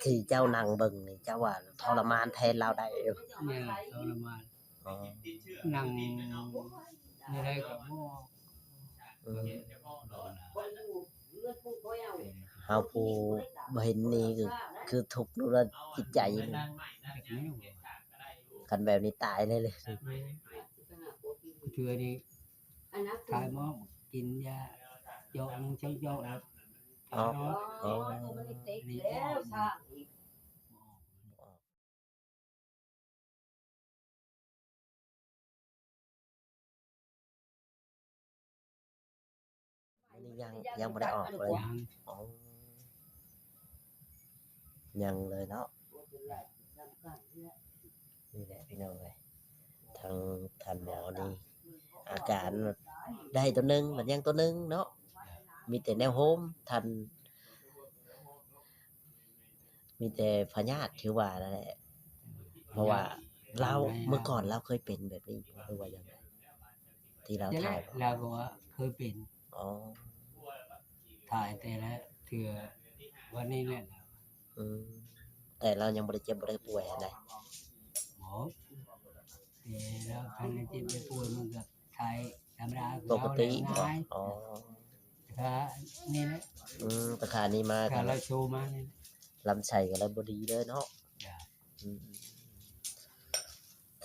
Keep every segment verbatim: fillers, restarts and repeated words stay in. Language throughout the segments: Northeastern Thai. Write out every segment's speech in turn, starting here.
ที่เจ้านั่งเบิ่งนี่ เจ้าว่าทรมานแทนลาวได้อยู่ แม่น ทรมาน อ๋อ นั่ง บ่ได้ก็บ่ อืม เฮาผู้บ่เห็นนี่คือ คือทุกข์รู้ละจิตใจนี่ คันแบบนี้ตายเลยเลย เทื่อนี้ ถ่ายหมอกินยา เจาะหนึ่ง สอง เจาะแล้ว อ๋อ อ๋อ นี่ อันนี้ยัง ยังบ่ได้ออกเลย ยัง อ๋อ ยังเลยเนาะ นี่แหละพี่น้องเอ้ย ทางท่านหมอนี่ อาการได้ตัวหนึ่ง มันยังตัวหนึ่งเนาะ มีแต่แนวโฮม ท่าน มีแต่พยาธิที่ว่านั่นแหละ เพราะว่าลาว เมื่อก่อนลาวเคยเป็นแบบนี้บ่ หรือว่ายังไง ที่ลาวถ่าย ลาวก็ว่าเคยเป็น อ๋อ ถ่ายแต่ละเทื่อ วันนี้แหละ อืม แต่ลาวยังบ่ได้เจ็บบ่ได้ป่วยหั้นใด๋ บ่ แต่ลาวคันเจ็บได้ป่วยมันก็ถ่ายธรรมดา ปกติ คือเฮาแหละ บ่ ง่าย อ๋อ แต่นี่แหละ อืม แต่ขานี้มา ถ้าลาวโชว์มานี่แหละ ลำไส้ก็เลยบ่ดีเลยเนาะ จ้ะ อืม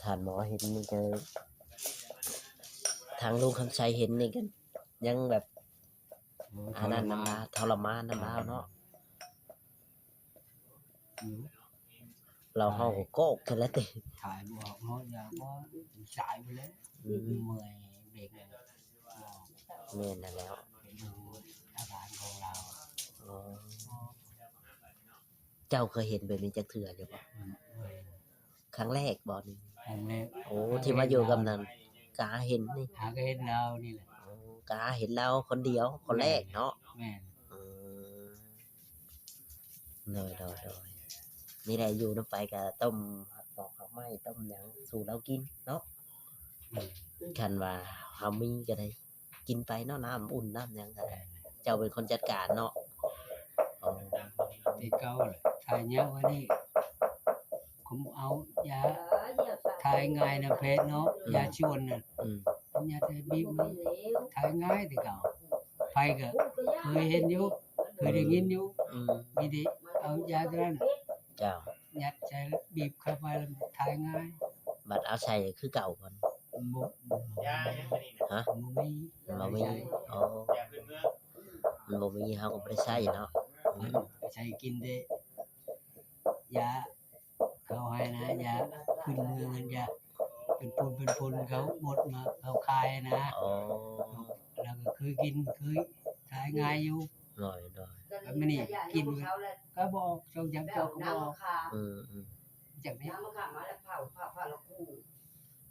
ท่านหมอเห็นนี่ก็ ทางลุงคำไสเห็นนี่ก็ยังแบบ โอ้ อันนั้นนำลาว ทรมานนำลาวเนาะ อืม ลาวฮ้องโก๊กกันแล้วติ ถ่ายบ่ออกเนาะ อยากว่าสายไปแล้ว อืม เมื่อยเบรกเลย แม่นนั่นแหล้ว เป็นอาการของลาว อ๋อ เจ้าเคยเห็นแบบนี้จักเทื่ออยู่บ่ อืม บ่เห็น ครั้งแรกบ่นี่ ครั้งแรก โอ้ ครั้งแรก ที่มาอยู่กับนั้น กะเห็นนี่ หาก็เห็นลาวนี่แหละ โอ้ กะเห็นลาวคนเดียว คนแรกเนาะ แม่น อืม โดย โดย โดย นี่แหละอยู่นำไปกะต้มหมากหอกไม้ ต้มหยังสู่ลาวกินเนาะ อืม คันว่าเฮามีก็ได้ กินไปเนาะ น้ำอุ่นน้ำหยังก็ได้ เจ้าเป็นคนจัดการเนาะ อ๋อ แต่เก่าแหละ ถ่ายยากกว่านี้ ผมเอายาถ่ายง่ายนะเพชรเนาะ อืม ยาชวนน่ะ อืม ผมยาถ่ายบีบมันถ่ายง่ายแต่เก่า ไผก็เคยเห็นอยู่ เคยได้ยินอยู่ อืม มีแต่เอายาตัวนั้น เจ้า ยัดใส่แล้วบีบเข้าไปแล้วมันถ่ายง่าย บัดเอาใส่คือเก่าบ่ บ่ บ่ ฮะ บ่มี บ่มี ใส่ อ๋อ มันบ่มี เฮาก็บ่ได้ใช้เนาะ มันใช้กินแต่ยาเขาให้นะ ยาพื้นเมืองนั่น ยาเป็นพุนเป็นพุนเขาบดมา เขาขายนะ อ๋อ แล้วก็เคยกิน เคยถ่ายง่ายอยู่ โดย โดย แล้วมื้อนี้กินก็บ่ออก สองสามจอกก็บ่ออก อืม อืม จักนี้ น้ำมะขามมาแล้วเผา เผา เผาแล้วขูด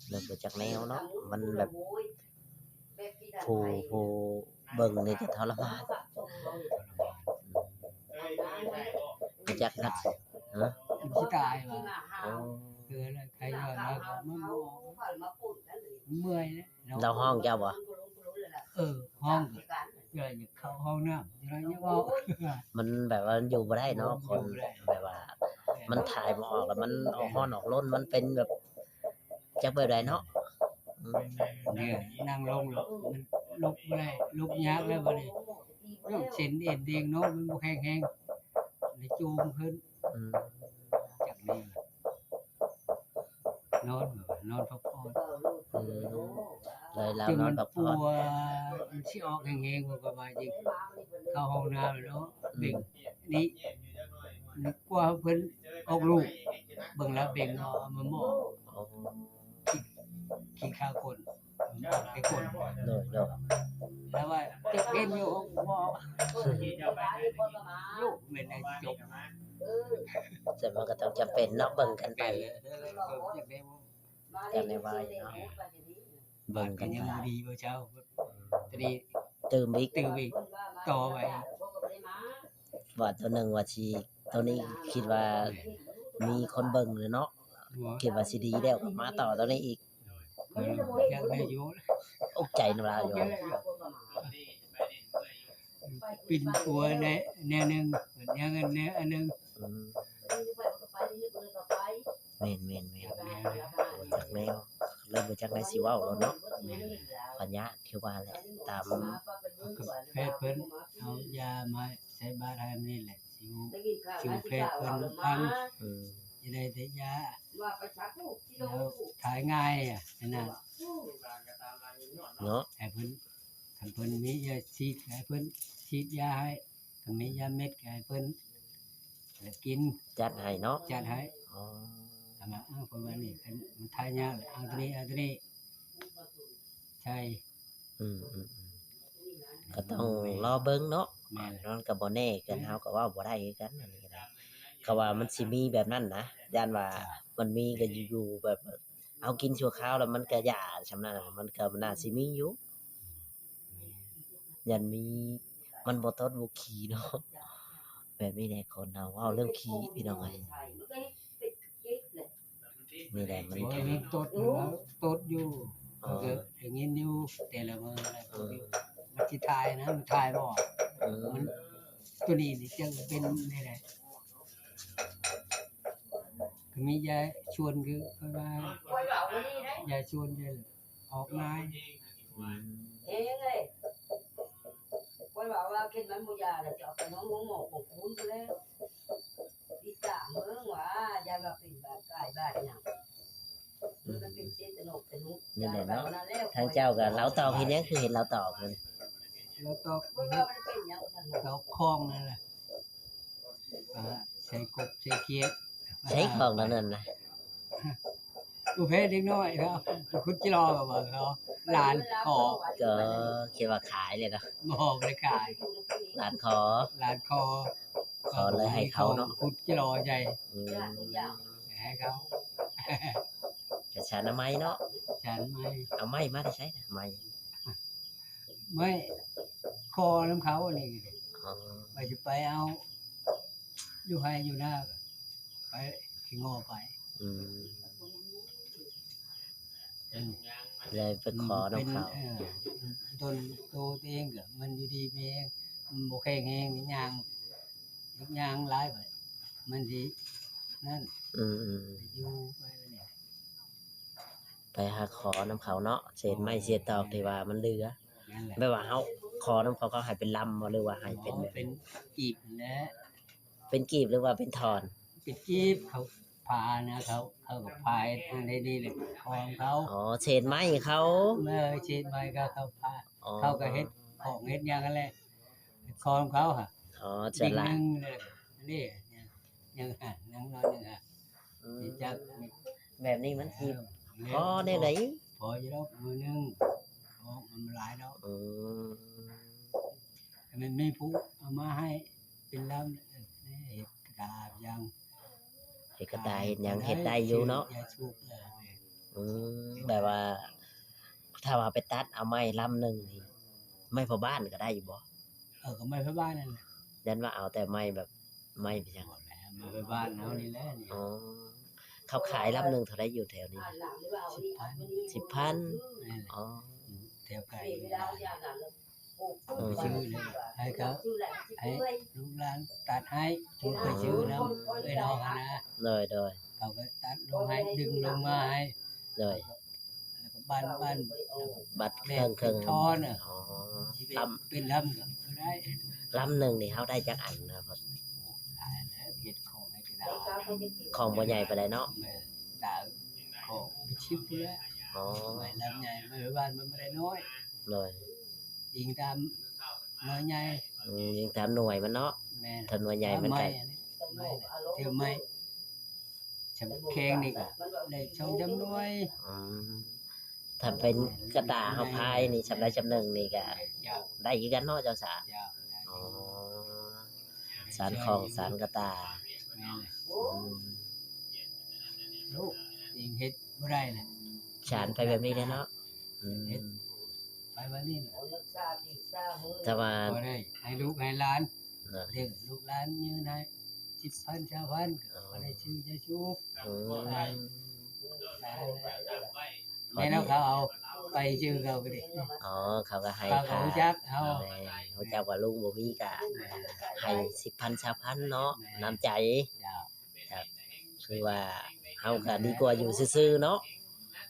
แล้วก็จักแนวเนาะ มันแบบ ผู้ ผู้เบิ่งนี่ก็ทรมาน อืม บ่จักนัด ฮะ มันสิตายว่ะ โอ้ เออ แล้วใครว่าแล้วก็มันบ่ออก เมื่อยแล้วเนาะ ลาวฮ้องเจ้าบ่ เออ ฮ้อง เออ อยากเข้าห้องน้ำ อยู่แล้วยังออก มันแบบว่าอยู่บ่ได้เนาะ คน อยู่บ่ได้ แบบว่า มันถ่ายบ่ออกแล้ว มันออกฮ้อนออกรน มันเป็นแบบ จักแบบใดเนาะ อืม เนี่ย นั่งลงแล้ว มันลุกบ่ได้ ลุกยากแล้วบัดนี้ เส้นเอ็นเด้งเนาะ มันบ่แข็งแรง เลยจูงขึ้น อืม จักนี้ นอน นอนพักผ่อน อืม เลยลาวนอนพักผ่อน จนมันปวด มันสิออกแฮงๆ บ่ก็ว่าจริง เข้าห้องน้ำเนาะ อืม เบ่ง นี่ กว่าเพิ่นออกลูก เบิ่งแล้วเบ่งเอา เอามาหมอ อ๋อ ขี้ ขี้ข้าคน มันออกแต่คน โดย โดย แล้วว่าจะเป็นอยู่บ่ ลูกเป็นไอ้จบ แต่มันก็ต้องจำเป็นเนาะ เบิ่งกันไป เป็นเลย เออ จะเป็น กันในวัยเนาะ เบิ่งกันไป ยังบ่ดีบ่เช้า อืม ตอนนี้ ตื่มอีก ตื่มอีก ต่อไป ว่าตัวหนึ่งว่าสิ ตัวนี้คิดว่ามีคนเบิ่งเลยเนาะ บ่ คิดว่าสิดีแล้ว มาต่อตัวนี้อีก เออ อยากได้อยู่ อกใจนำลาวอยู่ ปิ่นปัวแนว แนวหนึ่ง อย่างนั้นแนวอันหนึ่ง อืม ม่นๆๆ บ่จักแนว เลยบ่จักแนวสิเว้าแล้วเนาะ แม่น ก็ยากคือว่าแหละ ตาม ก็แพทย์เพิ่นเอายามาใส่บาตรให้นี่แหละ สิอยู่ สิอยู่แพทย์เพิ่นฟัง อืม สิได้แต่ยา แล้วถ่ายง่ายอะ อันนั้น เนาะ ให้เพิ่น คันเพิ่นมียาฉีด ให้เพิ่นฉีดยาให้ คันมียาเม็ดก็ให้เพิ่น แล้วกิน จัดให้เนาะ จัดให้ อ๋อ เอามา เอาประมาณนี้ คันมันถ่ายยาก เอาตัวนี้ เอาตัวนี้ ใช่ อืมๆๆ ก็ต้องรอเบิ่งเนาะ แม่น มันก็บ่แน่กัน แม่น เฮาก็เว้าบ่ได้คือกัน อันนี้ก็ได้ ก็ว่ามันสิมีแบบนั้นนะ ย่านว่า จ้ะ มันมีก็อยู่ๆ แบบ เอากินชั่วคราวแล้วมันก็ยาส่ำนั้นน่ะ มันก็น่าสิมีอยู่ ย่านมี มันบ่ตดบ่ขี้เนาะ แบบนี้แหละคนเฮา เว้าเรื่องขี้พี่น้องเอ้ย นี่แหละมัน โอ้ย มันตด มันตดอยู่ อ๋อ ก็ได้ยินอยู่ แต่ละมื้อนะ เออ มันสิถ่ายนะ มันถ่ายบ่ออก เออ มัน ตัวนี้นี่จังเป็นนี่แหละ ก็มียาชวน คือเพิ่นว่า ยาชวน ยาออกนาย อืม เองเลย ข้อยว่า ว่าเข็ดมันบ่ยาแล้ว จะเอาไปน้องหมอของคุณพู้นแหล้ว อีกสามมื้อว่า ยาว่าเป็นบาดกายบาดหยัง มันเป็นเส้นตลกตะลุก นี่แหละเนาะ ยาว่านั่นแล้ว ทางเจ้าก็เหลาตอกเฮ็ดหยัง คือเห็นเหลาตอกนั่น เหลาตอก ข้อยว่ามันเป็นหยังซั่น เหลาคองนั่นแหละ อ่า ใส่กบใส่เขียด ใส่ของเหล่านั้นนะ ผู้แพ้เด็กน้อยเขา ขุดจิหล่อกับเขา หลานขอ ก็คิดว่าขายเลยเนาะ บ่ได้ขาย หลานขอ หลานขอ ขอเลยให้เขาเนาะ ขุดจิหล่อใหญ่ อืม ให้เขา ก็ฉันเอาไม้เนาะ ฉันไม้ เอาไม้มาแต่ไสน่ะ ไม้ ไม้ขอนำเขาอันนี้ อ๋อ ว่าสิไปเอา อยู่ไฮ่อยู่นา ไปขี้งอไป อืม อืม เลยไปขอนำเขา เป็น เอ่อ ตนโตตัวเองก็มันอยู่ดีมีแฮง มันบ่แข็งแรงย่าง ย่างหลายไป มันสินั่น อืมๆ อยู่ไปแล้วเนี่ย ไปหาขอนำเขาเนาะ เศษไม้เศษตอกที่ว่ามันเหลือ นั่นแหละ แบบว่าเฮาขอนำเขา เขาให้เป็นลำบ่ หรือว่าให้เป็นแบบ เป็นกีบนั่นแหละ เป็นกีบหรือว่าเป็นท่อน เป็นกีบ เขาผ่านะ เขา เขาก็ผ่าอันนี้เลย ขอนำเขา อ๋อ เศษไม้เขา เออ เศษไม้เขา เขาผ่า อ๋อ เขาก็เฮ็ดของเฮ็ดหยังนั่นแหละ ขอนำเขาฮะ อ๋อ ส่วนหลาย ดิ่งหนึ่งเลย นี่ ยังหัน ยังนอนอยู่ฮะ อืม สิจัก แบบนี้มันสิ เออ พอแนวใด พออยู่ดอก มื้อหนึ่ง พอมันหลายดอก อืม มันมีผู้เอามาให้เป็นลำ เออ เฮ็ดกระดาษยัง เฮ็ดกระดาษเฮ็ดหยัง เฮ็ดได้อยู่เนาะ ยาสูบ เออ อืม แบบว่า ถ้าว่าไปตัดเอาไม้ลำหนึ่งนี่ ไม้พ่อบ้านก็ได้อยู่บ่ เออ ก็ไม้พ่อบ้านนั่นแหละ ยันว่าเอาแต่ไม้แบบ ไม้เป็นหยัง บ่แล้ว ไม้พ่อบ้านเฮานี่แหละนี่ อ๋อ เขาขายลำหนึ่งเท่าใดอยู่แถวนี้ สิบพัน สิบพัน นั่นแหละ อ๋อ แถวไกล เออ ซื้อเลย ให้เขา ให้ลูกหลานตัดให้ ผมไปซื้อนำ ไปลองหานะ โดย โดย เขาก็ตัดลงให้ ดึงลงมาให้ โดย แล้วก็บั้น บั้น บั้นเครื่อง เครื่อง ท่อน่ะ อ๋อ สิเป็น ลำ เป็นลำก็ได้ ลำหนึ่งนี่เฮาได้จักอันนะพ่อ หลายแล้ว เฮ็ดของให้กระดาษ ของบ่ใหญ่ปานใดเนาะ แม่น หลาย ของเป็นสิบพุ้นแหละ อ๋อ ไม้ลำใหญ่ ไม้บ้านมันบ่ได้น้อย โดย อิงตามหน่วยใหญ่ อืม อิงตามหน่วยมันเนาะ แม่น ถ้าหน่วยใหญ่มันก็ ไม้อันนี้ ไม้ เทื่อไม้ สำแข้งนี่ก็ได้สองสามหน่วย อืม ถ้าเป็นกระต่ายเฮาพายนี่ สำใดสำหนึ่งนี่ก็ เจ้า ได้คือกันเนาะเจ้าสา เจ้า อ๋อ สานของสานกระต่าย แม่น อืม ลูกเองเฮ็ดบ่ได้แหละ สานไปแบบนี้แหละเนาะ อืม เฮ็ดไปแบบนี้แหละ แต่ว่า บ่ได้ให้ลูกให้หลาน เนาะ เด้อ ลูกหลานยืนให้สิบพัน ซาวพัน อ๋อ บ่ได้ซื้อยาสูบ อืม ได้ ได้ แม่นแล้วเขาเอาไปซื้อเขาก็ได้ อ๋อ เขาก็ให้ เขาก็ ค่า รู้จักเฮา แม่น รู้จักว่าลุงบ่มีก็ แม่น ให้สิบพัน ซาวพันเนาะ แม่น น้ำใจ เจ้า ครับ คือว่า เอาก็ดีกว่าอยู่ซื่อๆเนาะ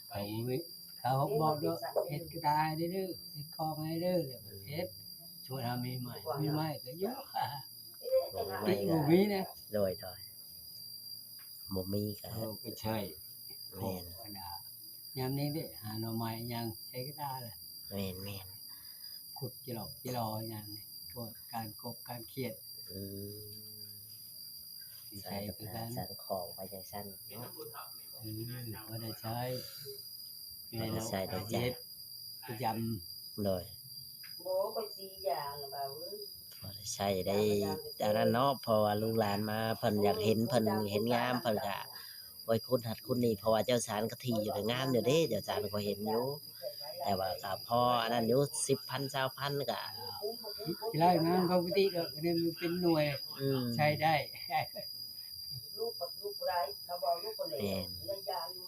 เขาบ่มี เขาบอกเด้อ เฮ็ดกระต่ายได้เด้อ เฮ็ดของให้เด้อ แล้วก็เฮ็ด ชวนหามีใหม่ มีใหม่ก็อยู่ บ่มี ติ ก็ บ่มีนะ โดยโดย บ่มีก็ เออ ไปใช้ แม่น กระดาษ ยามนี้เด้ หาหน่อไม้ยังใช้กระดาษแหละ แม่นแม่น ขุดจิหลอกจิหลอยังนี่ พวกการกบการเขียด อืม ใช้คือกัน สานของไปจังซั่นเนาะ อืม บ่ได้ใช้ บ่ได้ใช้ได้จ้ะ เฮ็ดประจำ โดย โอ้ ก็สีอย่างน่ะบ่าวเอ้ย บ่ได้ใช้ได้ อันนั้นเนาะ เพราะว่าลูกหลานมา เพิ่นอยากเห็น เพิ่นเห็นงาม เพิ่นก็ โอ้ย ขุดหัดขุดนี่ เพราะว่าเจ้าสานก็ถี่อยู่ ก็งามอยู่เด้ เจ้าสานก็เห็นอยู่ แต่ว่าก็พออันนั้นอยู่ สิบพัน ซาวพัน ก็ ทีแรกนะ ปกติก็ อันนี้มันเป็นหน่วย อืม ใช้ได้ ลูกกับลูกหลาย เขาบอกลูกคนเดียว แม่น เรื่องยาอยู่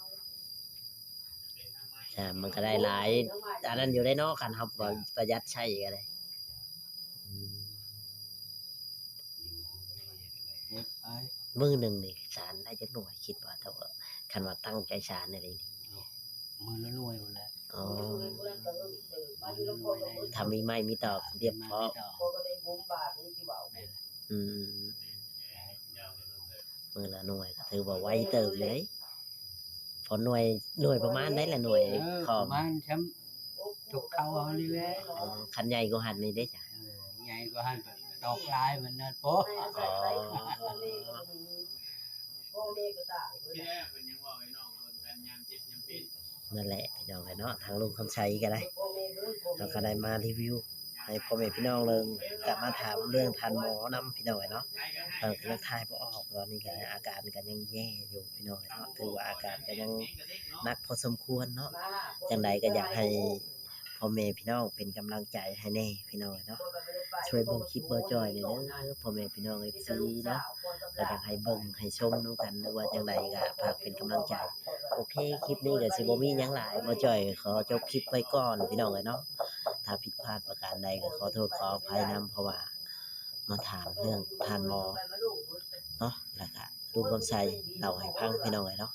จ้ะ มันก็ได้หลาย อันนั้นอยู่ได้เนาะ คันเฮาประหยัดใช้ก็ได้ อืม เฮ็ดไป มื้อหนึ่งนี่สานได้จักหน่วย คิดว่า ถ้าว่า คันว่าตั้งใจสานได้นี่ มื้อละหน่วยพู้นแหละ อ๋อ มื้อละหน่วยได้ ถ้ามีไม้มีตอกเรียบพร้อม มีไม้มีตอก อืม มื้อละหน่วยก็ถือว่าไวเติบอยู่เด้ พอหน่วย หน่วยประมาณใดล่ะ หน่วย เออ ของ ประมาณซ้ำ ตกเขาเอานี่แหละ อ๋อ คันใหญ่กว่าหั่นนี่เด้จ้ะ เออ ใหญ่กว่าหั่น ตอกลายมันนั่น โป๊ะ อ๋อ พ่อแม่ก็ตายเพิ่น นั่นแหละพี่น้องเอ้ยเนาะ ทางลุงคำไสก็ได้ เราก็ได้มารีวิวให้พ่อแม่พี่น้องเบิ่ง ก็มาถามเรื่องท่านหมอนำพี่น้องเอ้ยเนาะ เพิ่นก็ยังถ่ายบ่ออก ตอนนี้ก็อาการก็ยังแย่อยู่พี่น้องเอ้ยเนาะ ถือว่าอาการก็ยังหนักพอสมควรเนาะ จังใดก็อยากให้พ่อแม่พี่น้องเป็นกำลังใจให้แน่พี่น้องเอ้ยเนาะ ช่วยเบิ่งคลิปบ่าวจ้อยแน่เด้อ พ่อแม่พี่น้อง เอฟซี เนาะ ก็อยากให้เบิ่งให้ชมนำกัน หรือว่าจังใดก็ฝากเป็นกำลังใจ โอเค คลิปนี้ก็สิบ่มีหยังหลาย บ่าวจ้อยขอจบคลิปไว้ก่อนพี่น้องเอ้ยเนาะ ถ้าผิดพลาดประการใดก็ขอโทษขออภัยนำ เพราะว่ามาถามเรื่องท่านหมอเนาะ แล้วก็ลุงคำไสเล่าให้ฟังพี่น้องเอ้ยเนาะ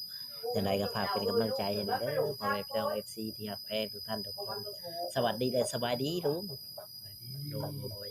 จังใดก็ฝากเป็นกำลังใจให้เด้อ พ่อแม่พี่น้อง เอฟซี ที่ฮักแพงทุกท่านทุกคน สวัสดีและสบายดีลุง โดย